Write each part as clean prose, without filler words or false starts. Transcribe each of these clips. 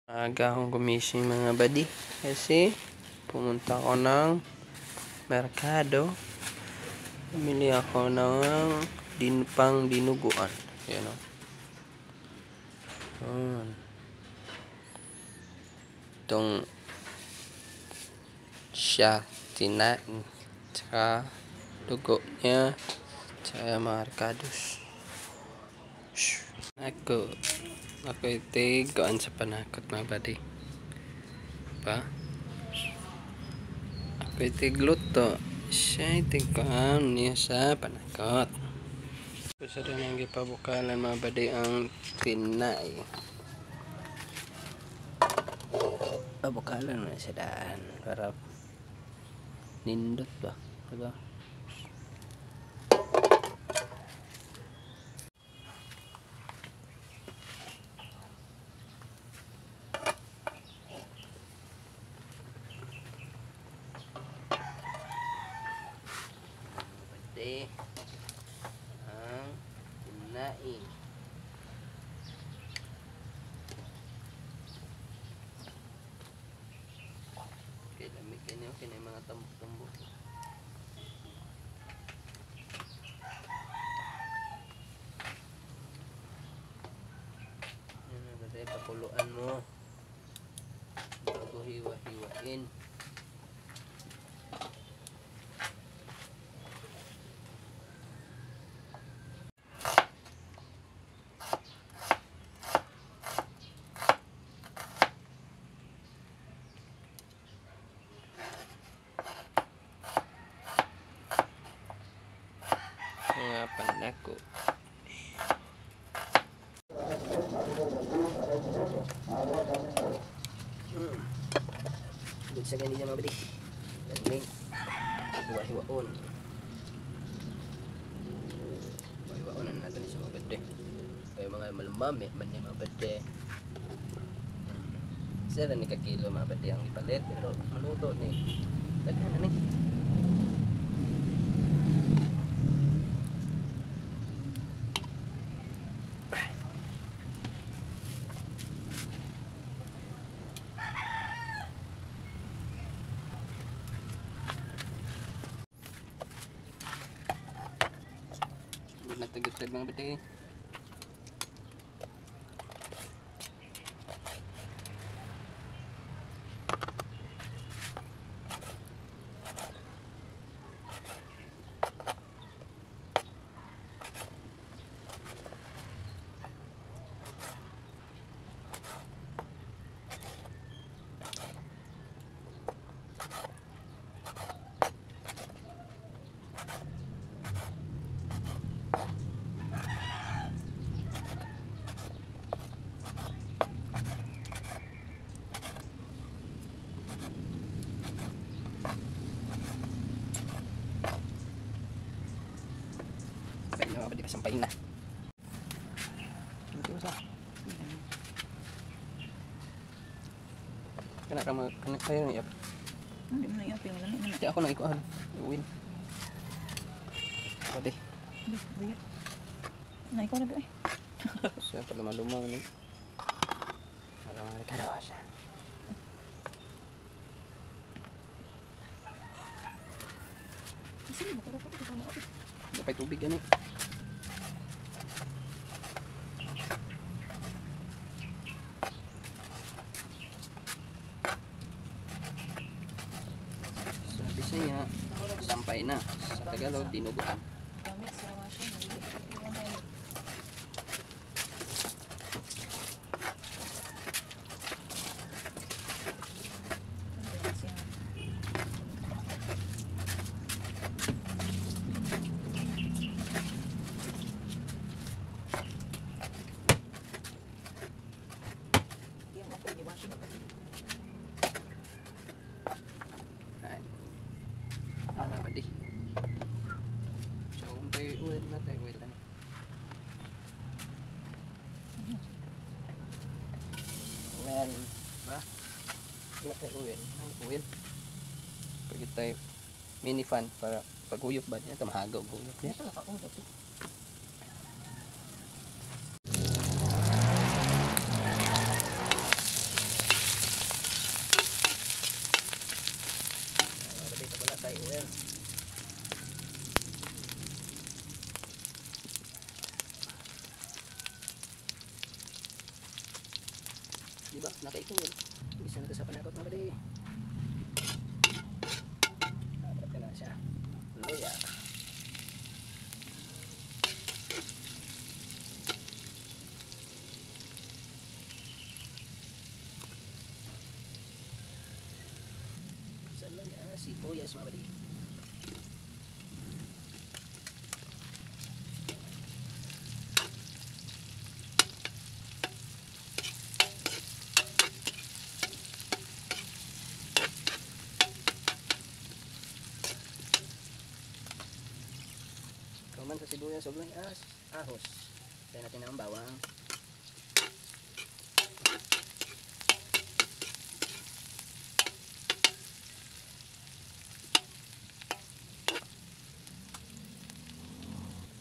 Aga akong gumising, mga buddy, kasi pumunta ako ng merkado. Bumili ako ng pang dinuguan. Ayan o. Ayan. Itong siya, tinain. Tsaka dugo niya. Tsaka mga rekados. Ako. Ako iti gaan sa panakot, mga buddy. Pa? Ako iti gluto. Siya iti gaan niya sa panakot. Gusto rin ang gipabukalan, mga buddy, ang tinay. Pabukalan mo na siya daan. Para nindot ba? Diba? Ang tinain. Okay, lamig kayo. Okay na yung mga tambok-tambok. Yan na ba tayo, pakuluan mo bago hiwa-hiwain. Mga panako. Good sa ganyan mga bali. Galing. Hiwa-hiwaon. Hiwa-hiwaon na natin sa mga bade. Kaya mga malumami man yung mga bade. Sira ni kakilo mga bade ang ipalit. Pero maluto ni. Daghan na ni. Nagtagos mga bade. Mga sampain na. Ito sa. Kana ka kana kayo ni ap. Hindi mo na iapil wala na. Di ako nang ikuan. Win. Pwede. Na ikaw na ba eh. Siya pala malumang ni. Para mga karawas. Dapat tubig ano. Sabi siya, sampay na. Sa Tagalog, dinuguan. Well, ba? Wala tayo oil. Ay, oil. Pag tayo mini fan para paghuyop ba niya? Tamahagaw huyop niya. Di ba? Nakaikol. Bisa na ito sa panakot mga buddy. Dapat na siya. Luya. Sa luya, sibuyas mga buddy. Kuman sa sibuyas ug ahos. Tayo natin ang bawang.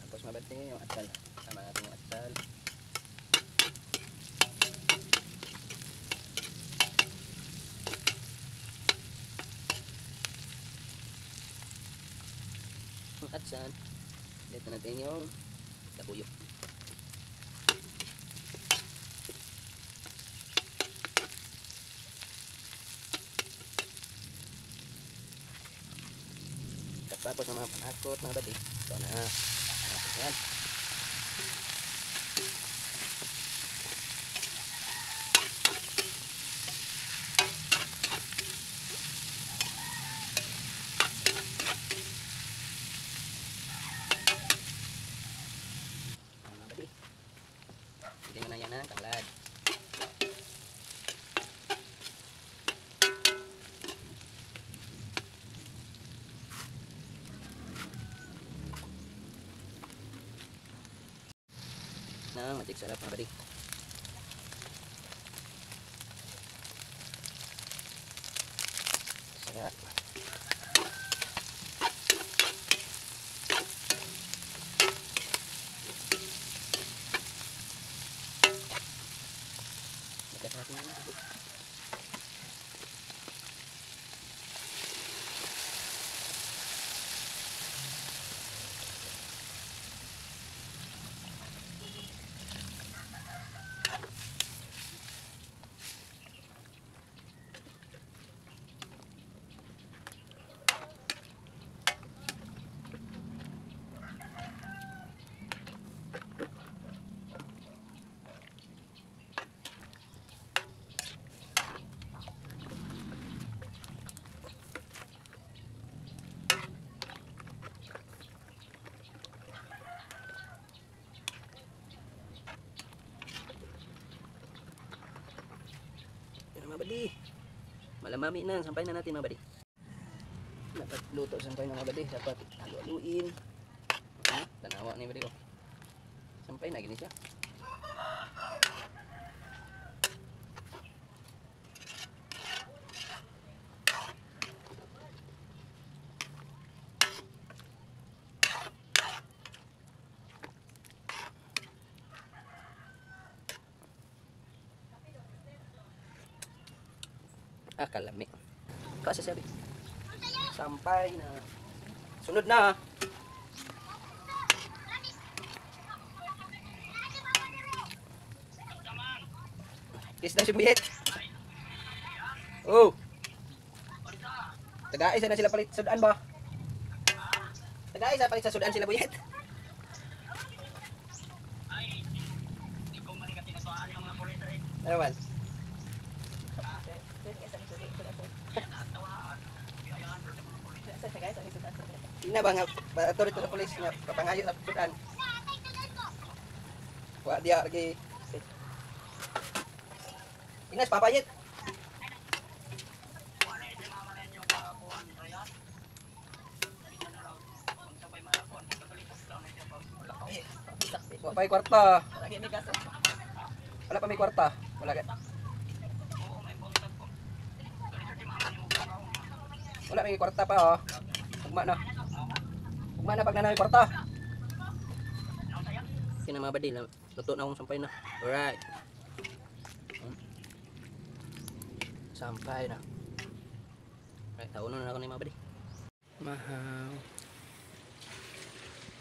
Tapos mabati yung atsal. Sama natin yung atsal. Ang atsal. Dito natin yung labuyo. Tapos ng mga panakot, mga bati. Ito na. Yan. Mga bati. Hindi mo na yan ang tanglad. Ng magic sarap mga buddy. Sarap. Lagyan natin yung tubig. Mga buddy, malamami na, sampay na natin mga buddy. Dapat luto sampay na mga buddy, dapat halu-haluin. Ha? Tanawa ni buddy ko. Sampay na gini siya. Ah, kalami. Kasi sabi. Sampay na. Sunod na. Kiss na si Buyet. Oh. Tagaisa na sila palit sa sudan ba? Tagaisa palit sa sudan sila Buyet. Ano man? Ina ba nga authority sa police nga papangayo sa sudan. Wa dia lagi. Inas papayet. Wa pa kwarta. Wala pa may kwarta. Wala ka. Wala may kwarta pa oh. Ugma na. Ugma na pag nanay kwarta. Okay na mga buddy, luto na akong sampay na. Alright. Sampay na. Alright, taunon na ako ni mga buddy. Mahaw.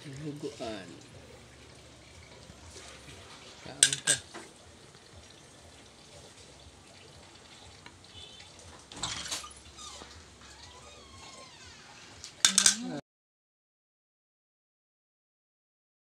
Dinuguan. Kaon ka.